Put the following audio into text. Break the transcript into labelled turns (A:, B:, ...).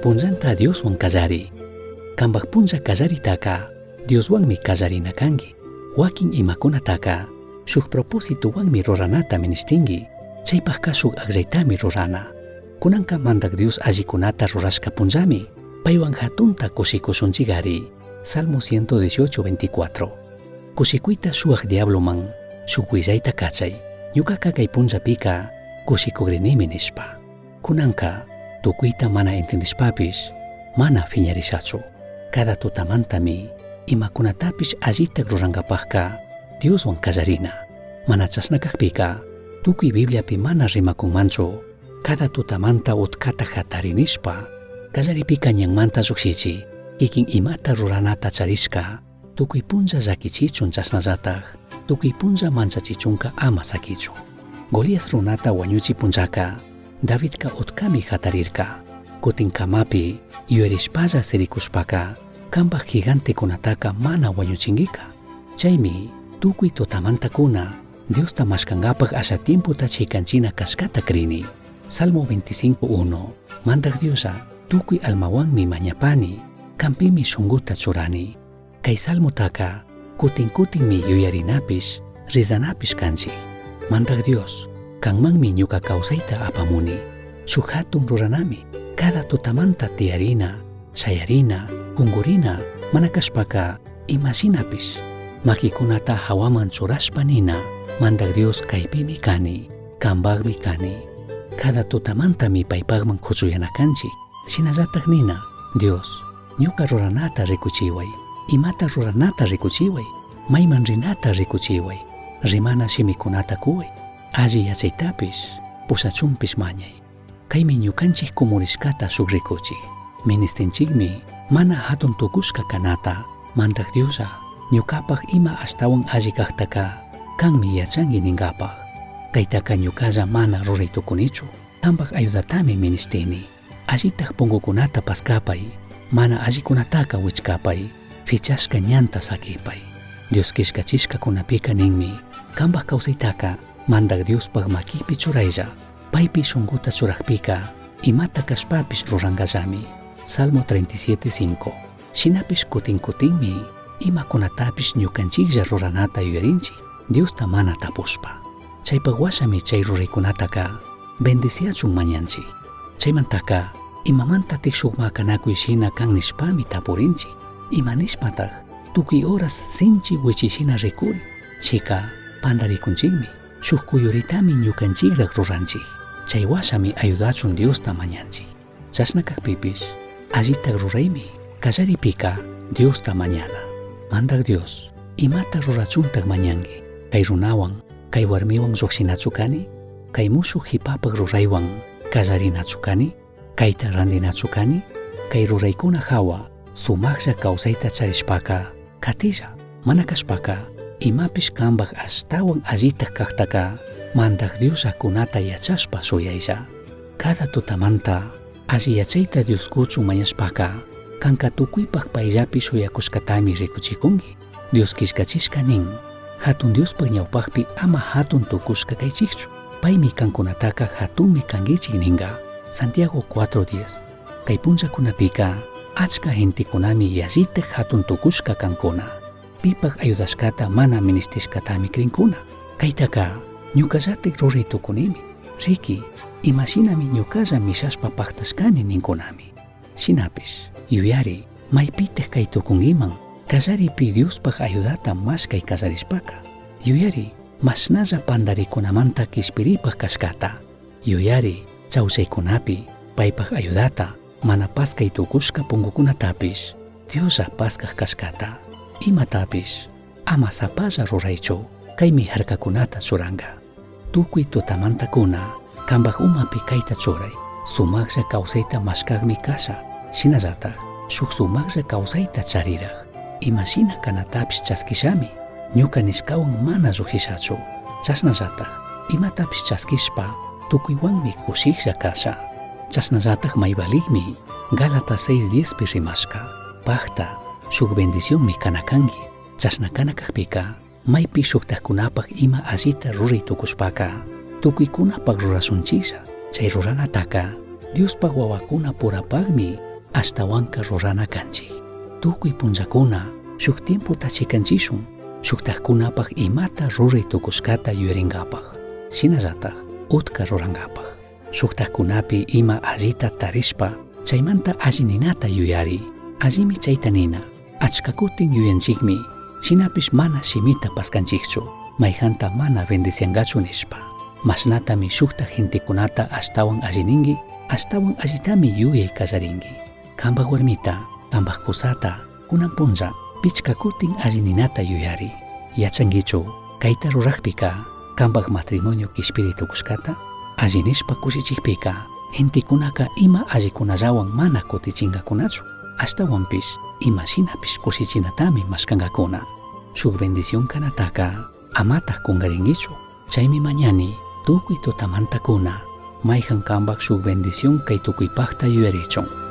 A: Punllanta Dioshuan callari. Cambaj punlla callaritaca Dioshuanmi callarina cangui. Huaquin imacunataca shuj propositohuanmi ruranata minishtingui. Chaipajca shuj agllaitami rurana. Cunanca Mandaj Dios allicunata rurashca punllami paihuan jatunta cushicushunchigari. Salmo 118, 24. Cushicuita shuaj diabloman shuj huillaita cachai. Ñucaca cai punllapica cushicugrinimi nishpa. Cunanca tucuita mana entendishpapish mana fiñarishachu. Cada tutamantami imacunatapish allita rurangapajca Dioshuan callarina. Mana chashna cajpica tucui Bibliapi mana rimacunmanchu. Cada tutamanta utcata jatari nishpa callaripica ñanmanta llujshichi. Kikin imata ruranata charishca tucui punlla llaquichichun chashnallataj tucui punlla manchachichunca ama saquichu. Goliat runata huañuchi punllaca Davidca utcami jatarirca. Cutin camapi yuyarishpalla siricushpaca cambaj gigantecunataca mana huañuchinguica. Chaimi tucui tutamantacuna Diosta mashcangapaj asha tiempota chicanchina cashcata crini. Salmo 25.1 Mandaj Dioslla, tucui almahuanmi mañapani, canpimi shunguta churani. Cai salmotaca cutin cutinmi yuyarinapish, rezanapish canchij. Mandaj Dios, canmanmi ñuca causaita apamuni. Shuj jatun ruranami, cada tutamanta tiyarina, shayarina, cungurina, mana cashpaca ima shinapish. Maquicunata jahuaman churashpa nina, Mandaj Dios caipimi cani, cambajmi cani. Cada tutamantami paipajman cuchuyana canchij. Shinallataj nina, Dios, ñuca ruranata ricuchihuai, imata ruranata ricuchihuai, maiman rinata ricuchihuai, rimana shimicunata cuhuai, alli yachaitapish, pushachunpish mañai. Caimi ñucanchij cumurishcata shuj ricuchij. Ministinchijmi mana jatun tucushca canata, Mandaj Dioslla, ñucapaj ima ashtahuan alli cajtaca canmi yachangui ningapaj. Caitaca ñucalla mana rurai tucunichu, cambaj ayudatami minishtini. Allitaj pungucunata pascapai, mana allicunataca huichcapai, fichashca ñanta saquipai. Dios quillcachishcacunapica ninmi, cambaj causaitaca Mandaj Diospaj maquipi churailla, paipi shunguta churajpica imata cashpapish rurangallami. Salmo 37, 5. Shinapish cutin cutinmi imacunatapish ñucanchijlla ruranata yuyarinchij, Diosta mana tapushpa. Chaipaj huashami chai ruraicunataca bendiciachun mañanchij. Chaimantaca imamantataj shuj macanacui shina can nishpami tapurinchij. Ima nishpataj tucui horas sinchi huichi shina ricuri? Chica pandaricunchijmi. Shuj cuyuritami ñucanchijraj ruranchij. Chai huashami ayudachun Diosta mañanchij. Chashna cajpipish allitaj ruraimi callaripica Diosta mañana. Mandaj Dios, imata rurachuntaj mañangui? Cai runahuan, cai huarmihuan llujshinachu cani? Cai mushuj jipapaj ruraihuan callarinachu cani? Caita randinachu cani? Cai ruraicuna jahua sumajlla causaita charishpaca catilla. Mana cashpaca imapish cambaj ashtahuan allitaj cajtaca Mandaj Dioslla cunata yachashpa shuyailla. Cada tutamanta alli yachaita Dios cuchun mañashpaca canca tucuipaj paillapi shuyacushcatami ricuchicungui. Dios quillcachishca nin, Jatun Diospaj ñaupajpi ama jatun tucushca caichijchu. Paimi cancunataca jatunmi canguichij ninga. Santiago 4:10. Cai punllacunapica achca gentecunami yallitaj jatun tucushca cancuna. Pipaj ayudashcata mana minishtishcatami crincuna. Caitaca ñucallataj rurai tucunimi. Riqui, ima shinami ñucalla mishashpa pajtashcani nincunami. Shinapish, yuyari, maipitaj cai tucunguiman? Callaripi Diospaj ayudata mashcai callarishpaca, yuyari, mashnalla pandaricunamanta quishpiripaj cashcata. Yuyari, chauchaicunapi paipaj ayudata mana pascai tucushca pungucunatapish Dioslla pascaj cashcata. Imatapish ama sapalla ruraichu, caimi jarcacunata churanga. Tucui tutamantacuna cambaj umapi caita churai, sumajlla causaita mashcajmi casha, shinallataj shuj sumajlla causaita chariraj. Ima shina canatapish chasquishami, ñuca nishcahuan mana llujshishachu. Chashnallataj imatapish chasquishpa tucuihuanmi cushijlla casha. Chashnallataj mai valijmi Gálatas 6:10pi rimashca, pajta shuj bendicionmi cana cangui. Chashna cana cajpica maipi shujtajcunapaj ima allita rurai tucushpaca tucuicunapaj rurashunchijlla. Chai ruranataca Diospaj huahuacuna purapajmi ashtahuanca rurana canchij. Tucui punllacuna shuj tiempota chicanchishun shujtajcunapaj imata rurai tucushcata yuyaringapaj, shinallataj utca rurangapaj. Shujtajcunapi ima allita tarishpa chaimanta alli ninata yuyari. Allimi chaita nina. Achca cutin yuyanchijmi, shinapish mana shimita pascanchijchu, maijanta mana bendiciangachu nishpa. Mashnatami shujtaj gentecunata ashtahuan alli ningui, ashtahuan allitami yuyai callaringui. Cambaj huarmita, cambaj cusata, cunan punlla pichca cutin alli ninata yuyari. Yachanguichu caita rurajpica cambaj matrimonio quishpiri tucushcata? Alli nishpa cushichijpica gentecunaca ima allicunallahuan mana cutichingacunachu, ashtahuanpish ima shinapish cushichinatami mashcangacuna. Shuj bendición canataca amataj cungaringuichu. Chaimi mañani tucui tutamantacuna maijan cambaj shuj bendición cai tucuipajta yuyarichun.